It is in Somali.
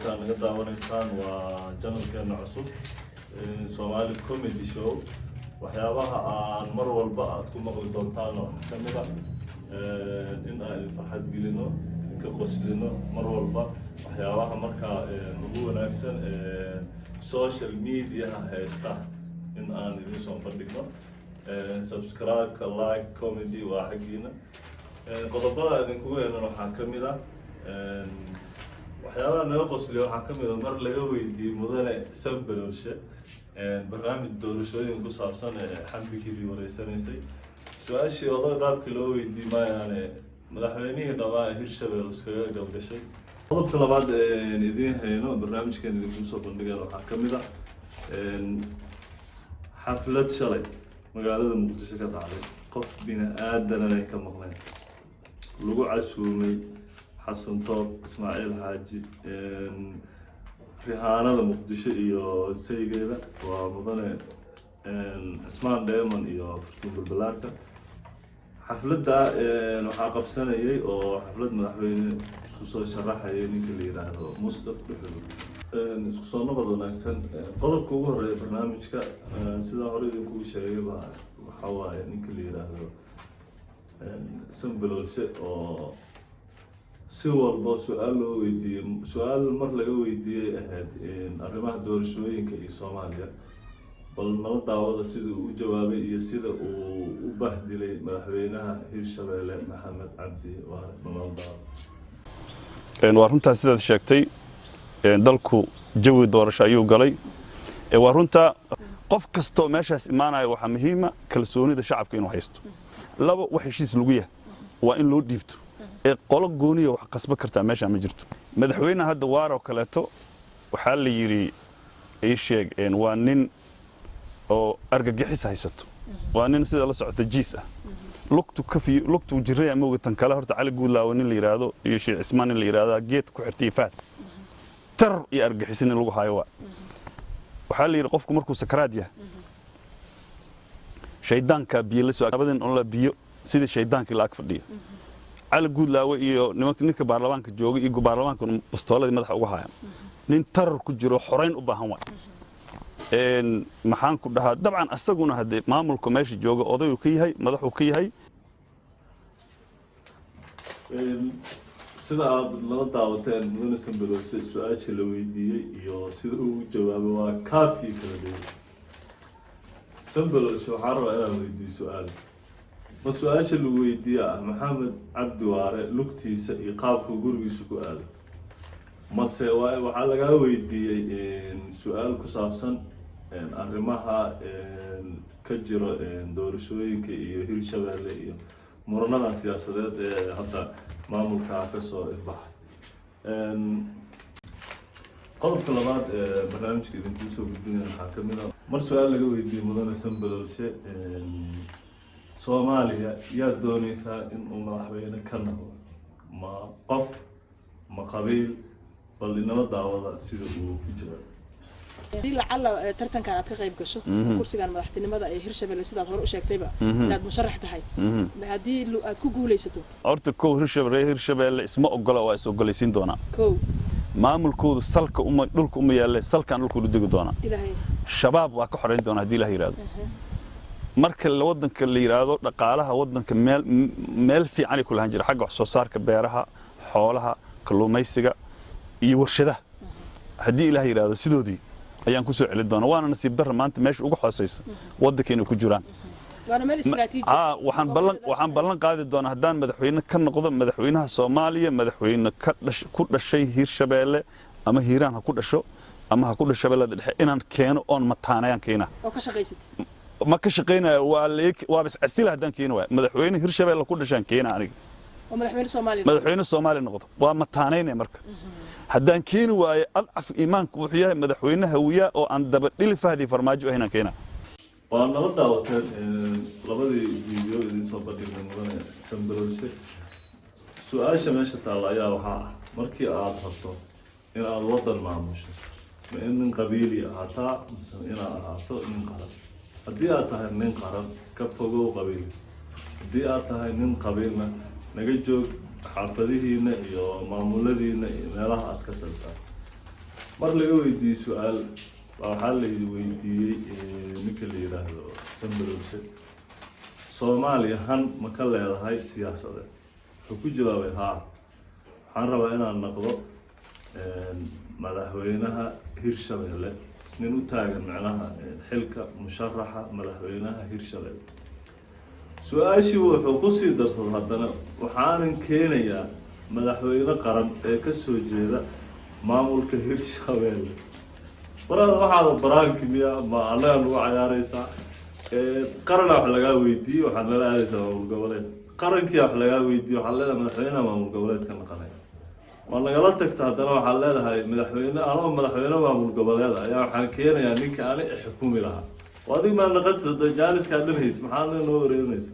Halkaan naga daawanaysaan waa channelkeena cusub, Somali Comedy Show. Waxyaabaha aan mar walba aad ku maqli doontaan waxaa ka mid a in aan idin farxad gelino, idinka qoslino mar walba, waxyaabaha markaa ugu wanaagsan social mediaha haysta in aan idin soo bandhigno. Subscribe-ka, like, comedy waa xaggiina. Qodobada idinkugu heenan waxaa ka mid ah waxyaabaha naga qosliya. Waxaa ka mid a mar laga weydiiyey mudane Sanbaloolshe barnaamij doorashooyin ku saabsan ee Xamdi Kidi wareysanaysay. Su-aashii odaga qaabkii loo weydiiyey maayaane, madaxweynihii dhamaa ee Hirshabelle iskaga galgashay. Qodobka labaad idiin hayno, barnaamijkan idinku soo bandhigeen, waxaa ka mid a xaflad shalay magaalada Muqdisho ka dhacday, qof bini aadanan ay ka maqleen, lagu casuumay Xasan Toob, Ismaaciil Xaaji, Rihaanada Muqdisho iyo saygeeda waa mudane Cismaan Dheeman iyo Furtuun Balbalaarka. Xafladda waxaa qabsanayay oo xaflad madaxweyne isku soo sharaxayay ninka la yiraahdo Mustaf Dhuxul. Isku soo noqod wanaagsan. Qodobka ugu horeeya barnaamijka, sidaa hore idinkugu sheegayba, waxaa waaye ninka la yiraahdo Sanbaloolshe oo si walba su-aal loo weydiiyey. Su-aal mar laga weydiiyey ahayd arrimaha doorashooyinka iyo Soomaaliya. Bal nala daawada sida uu u jawaabay iyo sida uu u bahdilay madaxweynaha Hirshabelle Maxamed Cabdi Waare. Nala daawada. Waa runtaa sidaad sheegtay, dalku jawi doorasho ayuu galay. Waa runtaa, qof kastoo meeshaas imaanaya waxaa muhiima kalsoonida shacabka inuu haysto. Labo, wax heshiis lagu yahay waa in loo dhiibto, ee qolo gooniya wax qasba kartaa meeshaa ma jirto. Madaxweyne hadda Waaroo kaleeto waxaa la yidhi, ii sheeg, waa nin oo argagixis haysato, waa nin sida la socota jiis ah, lugtu kafi lugtu jiraya mooga. Tan kale, horta Cali Guudlaawo nin la yidhaahdo iyo Sheekh Cismaan nin la yidhaahdo geed ku xirtay faad terror iyo argagixisin in lagu hayo. Waa waxaa la yidhi, qofku markuu sakaraad yahay, shaydaanka biyo la soo labadin on la biyo sidii shaydaankii la ag fadhiyo. Cali Guudlaawe iyo nimanka, ninka baarlamaanka jooga iyo baarlamaanka, bastooladii madaxa uga hayaan, nin terror ku jiro, xorayn u baahan waay. Maxaan ku dhahaa, dabcan asaguna haddee maamulka meesha jooga odayuu ka yahay, madaxuu ka yahay. Sida aad nala daawateen, mudane Sanbaloose su-aasha la weydiiyey iyo sida uu jawaabay waa kaafkii kala dheeri. Sanbaloose, waxaan rabaa inaan weydiiyo su-aal. Ma su-aasha lagu weydiiye ah Maxamed Cabdi Waare lugtiisa iyo qaabka gurigiisa ku aado, mase waxaa lagaa weydiiyey su-aal ku saabsan arrimaha ka jiro doorashooyinka iyo Hirshabelle iyo muranadan siyaasadeed ee hadda maamulka kasoo ifbaxay? Qodobka labaad ee barnaamijka idinkuu soo gudbinaya waxaa ka mid ah mar su-aal laga weydiiyey mudane Sanbaloolshe: Soomaaliya yaa dooneysaa inuu madaxweyne ka noqdo, ma qof ma qabiil? Bal inala daawada sida uu ku jiro. Haddii lacalla tartankan aad ka qayb gasho, kursigan madaxtinimada ee Hirshabelle, sidaad hore u sheegtayba inaad musharax tahay, haddii aad ku guulaysato? Horta kow, Hirshabelle isma ogola, waa is ogolaysiin doonaa. Kow. Maamulkoodu salka uma dhulka uma yaalle, salkaan dhulka u degi doonaa. Ilaahay. Shabaab waa ka xorayn doonaa haddii Ilaah yidhaahdo. Marka waddanka la yidhaahdo dhaqaalaha waddanka meel fiicanay ku lahaan jira xagga wax soo saarka beeraha, xoolaha, kalluumaysiga iyo warshadaha, haddii Ilaah yidhaahdo sidoodii ayaan ku soo celin doonaa. Waana nasiib darra maanta meesha ugu hooseysa waddanka inay ku jiraan. Waana meel istiraatiiji. Waxaan ballan qaadi doonaa, haddaan madaxweyne ka noqdo madaxweynaha Soomaaliya, madaxweyne ka dhash ku dhashay Hiirshabeelle ama Hiiraan ha ku dhasho ama ha ku dhasho Shabeellada Dhexe, inaan keeno oon mataanayaan keenaa. Oo ka shaqaysid. Ma ka shaqaynayo, waa waaba iscasila haddaan keeni waayo. Madaxweyne Hirshabeelle ku dhashaan keena aniga. Oo madaxweyne Soomaaliya. Madaxweyne Soomaaliya noqdo waa mataanaynaya. Marka haddaan keeni waayo, adcaf iimaanku wuxuu yahay madaxweyne Hawiya oo aan daba dhili Fahdi Farmaajo ahaynaan keenaa. Waa nala daawateen labadii video idin soo bandhignay mudane Sanbaloolshe. Su-aasha meesha taalla ayaa waxaa ah: markii aad rabto in aad waddan maamusho, ma in nin qabiili ahaataa mise inaad ahaato nin qaran? Haddii aad tahay nin qaran, ka fogow qabiil. Haddii aad tahay nin qabiilna, naga joog xaafadihiina iyo maamuladiina iyo meelaha aad ka talisaa. Mar laga weydiiyey su-aal baa waxaa la weydiiyey ninka la yidhaahdo Sanbalooshe, "Soomaaliya han ma ka leedahay siyaasadeed?" Wuxuu ku jawaabay, "Haa, waxaan rabaa inaan noqdo madaxweynaha Hirshabeelle," nin u taagan macnaha xilka musharaxa madaxweynaha Hirshabeelle. Su-aashii wuxuu kusii darsaday haddana, "Waxaanan keenayaa madaxweyne qaran ee ka soo jeeda maamulka Hirshabeelle." Waraada, waxaada baraanki miya? Ma annaga nagu cayaareysaa? Qarana wax lagaa weydiiyey, waxaad nala aadaysaa maamul goboleed. Qarankia wax lagaa weydiiyey, waxaad leedahay madaxweynaha maamul goboleedka naqanaya. Waa nagala tagta. Haddana waxaad leedahay madaxweyne, anoo madaxweyne maamul goboleed ayaa waxaan keenayaa ninka ani xukumi lahaa. Waa adig maa naqatisa? Jaaniskaa dhan hays, maxaa noo wareerinaysa?